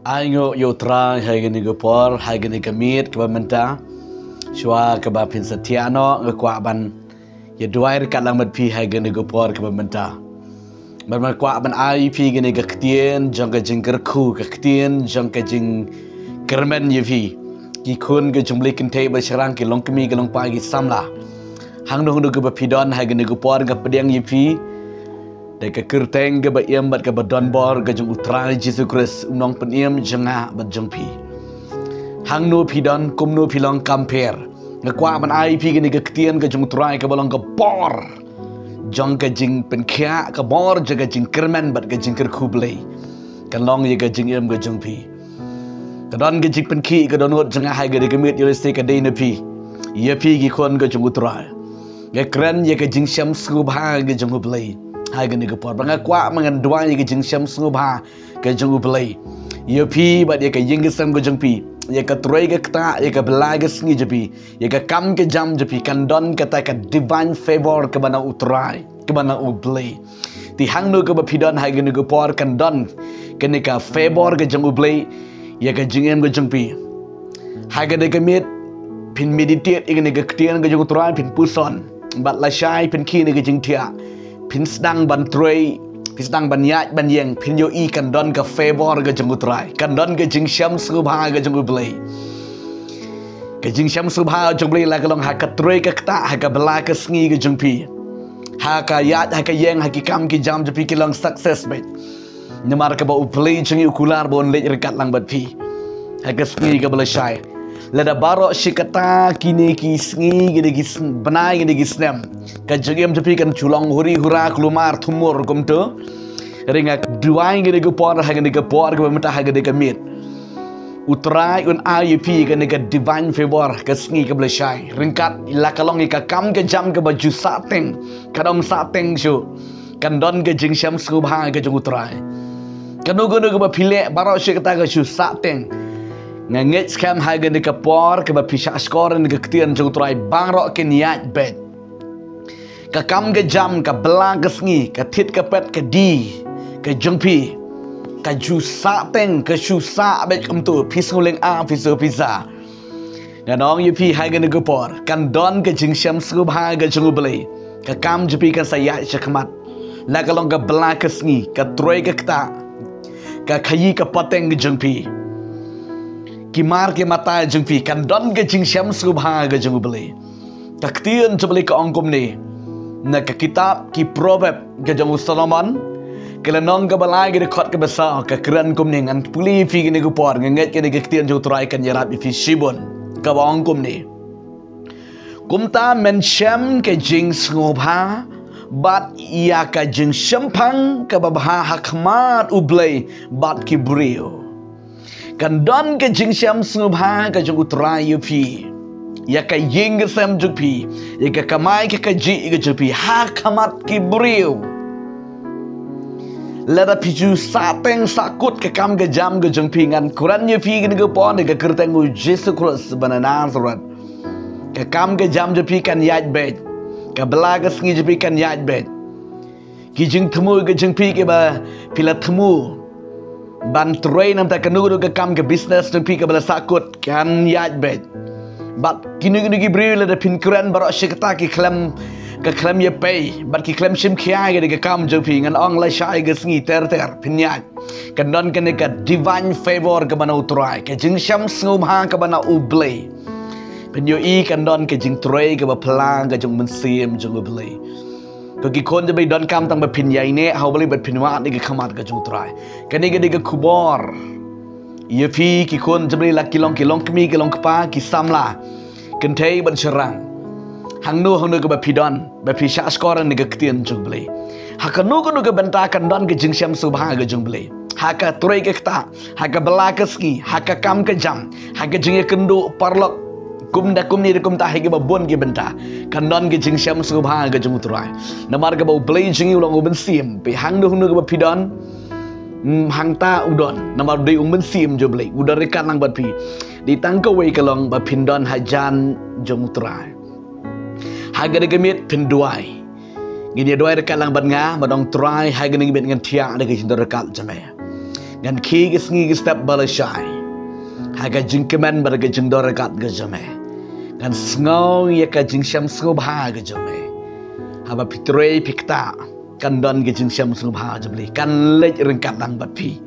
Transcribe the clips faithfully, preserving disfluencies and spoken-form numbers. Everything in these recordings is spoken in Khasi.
Ai nguh ïa u Trai ha kane ka por, ha kane ka miet kaba mynta. Shuwa kaba phin sa thiah noh, nga kwah ban ïa duwai ryngkat lang bad phi ha kane ka por kaba mynta. Bad nga kwah ban ai ïa phi kane ka ktien jong ka jingkyrkhu, ka ktien jong ka jingkyrmen ïa phi, ki khun ka jong U Blei kynthei bad shynrang, ki longkmie ki longkpa, ki samla. Hangno hangno kaba phi don ha kane ka por, nga pdiang ïa phi da ka kyrteng kaba im bad kaba donbor ka jong u Trai Jisu Khrist, u Nongpynim jong nga bad jong phi. Hangno phi don, kumno phi long, kam pher, nga kwah ban ai ïa phi kane ka ktien ka jong u Trai kaba long ka bor jong ka jingpynkhiah, ka bor jong ka jingkyrmen bad ka jingkyrkhu Blei. Kan long ïa ka jingim ka jong phi. Ka don ka jingpynkhih, ka dohnud jong nga ha kane ka miet, ïoh lehse ka dei na phi. Ïa phi ki khun ka jong u Trai, nga kren ïa ka jingshem sngewbha ka jong u Blei ha kane ka por. Bad nga kwah ba ngan duwai ïa ka jingshem sngewbha ka jong u Blei ïa phi bad ïa ka ïing ka sem ka jong phi, ïa ka trei ka ktah, ïa ka bylla ka sngi jong phi, ïa ka kam ka jam jong phi, kan don kata ka divine favor kaba na u Trai, kaba na u Blei. Te hangno kaba phi don ha kane ka por, kan don kane ka favor ka jong u Blei ïa ka jingim ka jong phi. Ha kane ka miet phin meditate ïa kane ka ktien ka jong u Trai, phin puson bad lashai, phin khie na ka jingthiah, phin sdang ban trei, phin sdang ban ïaid ban ïeng, phin ïohi kan don ka favor ka jong u Trai, kan don ka jingshem sngewbha ka jong u Blei. Ka jingshem sngewbha ka jong u Blei la ka long ha ka trei ka ktah, ha ka bylla ka sngi ka jong phi, ha ka ïaid ha ka ïeng, ha ki kam ki jam jong phi, ki long success beit. Namar kaba u Blei jong ngi u kular ba un leit ryngkat lang bad phi ha ka sngi kaba lashai. Lada baroh shi katta kine ki sngi, kine ki sn-, bnai, kine ki snem, ka jingim jong phi kan shu long huri hura, kulmar thumur kumto. Hynrei nga duwai kane ka por, ha kane ka por kaba mynta, ha kane ka miet, u Trai un ai ïa phi kane ka divine favor ka sngi kaba lashai. Ryngkat la ka long ïa ka kam ka jam kaba ju sahteng, ka dom sahteng shuh, kan don ka jingshem sngewbha ka jong u Trai. Kano kano kaba phi leh, baroh shi katta ka shu sahteng. Nga ngeit skhem ha kane ka por kaba phi shahshkor ïa ka ktien jong u Trai, baroh kin ïaid beit. Ka kam ka jam, ka bylla ka sngi, ka thied ka peit, ka die ka jong phi, ka ju sahteng, ka shu sah beit kumto, phi sngewlyngngoh, phi sngewpisa. Ngan ong ïa phi ha kane ka por, kan don ka jingshem sngewbha ka jong u Blei. Ka kam jong phi kan sa ïaid shakhmat. La ka long ka bylla ka sngi, ka trei ka ktah, ka khaïi ka pateng ka jong phi, ki mar ki mata jong phi, kan don ka jingshem sngewbha ka jong u Blei. Ka ktien jong u Blei ka ong kumne, na ka kitab ki Proverb ka jong u Solomon, ka lynnong kaba lai, ka dkhot kaba saw, ka kren kumne. Ngan pule ïa phi kane ka por, nga ngeit kane ka ktien jong u Trai kan ïarap ïa phi shibun. Kaba ong kumne: Kumta men shem ka jingsngewbha bad ïa ka jingshemphang kaba bha ha khmat u Blei bad ki briew. Kan don ka jingshem sngewbha ka jong u Trai ïa phi, ïa ka ïing ka sem jong phi, ïa ka kamai ka kajih ka jong phi ha khmat ki briew. Lada phi ju sahteng sahkut ka kam ka jam ka jong phi, ngan kren ïa phi kane ka por ha ka kyrteng u Jisu Khrist ba na Nazareth, ka kam ka jam jong phi kan ïaid beit. Ka bylla ka sngi jong phi kan ïaid beit. Ki jingthmu ka jong phi kiba phi la thmu ban trei, namar kano kano ka kam, ka business jong phi kaba la sahkut, kan ïaid beit. Bad kino kino ki briew, lada phin kren, baroh shi katta ki khlem, ka khlem ïa pei bad ki khlem shim khia ïa ka kam jong phi, ngan ong lashai ka sngi ter ter phin ïaid. Kan don kane ka divine favor kaba na u Trai, ka jingshem sngewbha kaba na u Blei. Phin ïohi kan don ka jingtrei kaba phylla ka jong u Mynsiem jong u Blei. Ko ki khun jong u Blei, donkam tang ba phin ïaineh ha u Blei bad phin wad ïa ka khmat ka jong u Trai. Kane ka dei ka khubor ïa phi ki khun jong u Blei, la ki long, ki longkmie, ki longkpa, ki samla, kynthei bad shynrang. Hangno hangno kaba phi don, ba phi shahshkor ïa ka ktien jong u Blei, ha kano kano ka bynta kan don ka jingshem sngewbha ka jong u Blei. Ha ka trei ka ktah, ha ka bylla ka sngi, ha ka kam ka jam, ha ka jingïakynduh paralok, kumta kumne da kumta, ha kiba bun ki bynta, kan don ka jingshem sngewbha ka jong u Trai. Namar kaba u Blei jong ngi u long u Mynsiem. Phi, hangno hangno kaba phi don, mm, hangta u don. Namar u dei u Mynsiem jong u Blei, u don ryngkat lang bad phi. Dei tang kawei ka long ba phin don hajan jong u Trai. Ha kane ka miet phin duwai. Ngin ïa duwai ryngkat lang bad nga, ba ong: Trai, ha kane ka miet ngan thiah da ka jingdon ryngkat jong me. Ngan khie ka sngi ka step ba la shai ha ka jingkmen bad ka jingdon ryngkat ka jong me. Ngan sngew ïa ka jingshem sngewbha ka jong me. Haba phi trei phi ktah, kan don ka jingshem sngewbha jong me. Kan leit ryngkat lang bad phi.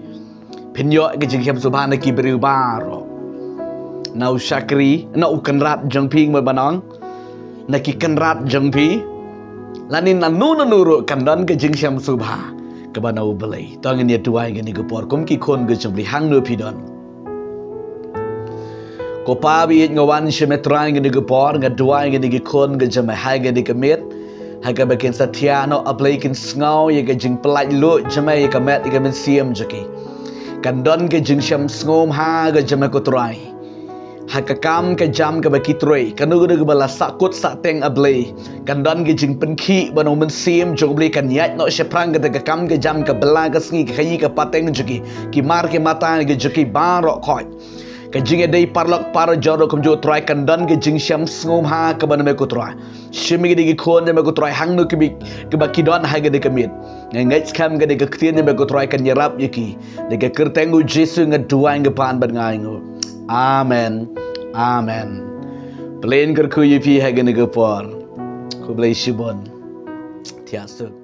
Phin ïoh ka jingshem sngewbha na ki briew baroh. Na u shakri, na u kynrad jong phi, mo, ban ong, na ki kynrad jong phi, lane na nu na nu ruh kan don ka jingshem sngewbha kaba na u Blei. To ngin ïa duwai kane ka por kum ki khun ka jong u Blei hangno phi don. Ko Pa ba ïeit, nga wan sha me Trai kane ka por, nga duwai kane ki khun ka jong me ha kane ka miet, ha kaba kin sa thiah noh, A Blei, kin sngew ïa ka jingpyllait luid jong me ïa ka met ïa ka mynsiem jong ki. Kan don ka jingshem sngewbha ka jong me ko Trai. Ha ka kam ka jam kaba ki trei, kano kano kaba la sahkut sahteng, A Blei, kan don ka jingpynkhih ba na u Mynsiem jong u Blei kan ïaid noh shaphrang kata ka kam ka jam, ka bylla ka sngi, ka khaïi ka pateng jong ki, ki mar ki mata ka jong ki baroh khoit. Ka jingïadei paralok parajor ruh kumjuh Trai, kan don ka jingshem sngewbha kaba na me ko Trai. Shim ïa kine ki khun jong me ko Trai, hangno kiba, kiba ki don ha kane ka miet. Nga ngeit skhem kane ka ktien jong me ko Trai kan ïarap ïa ki. Da ka kyrteng u Jisu nga duwai, nga pan bad nga ainguh. Amen. Amen. Blei un kyrkhu ïa phi ha kane ka por. Khublei shibun. Thiah suk.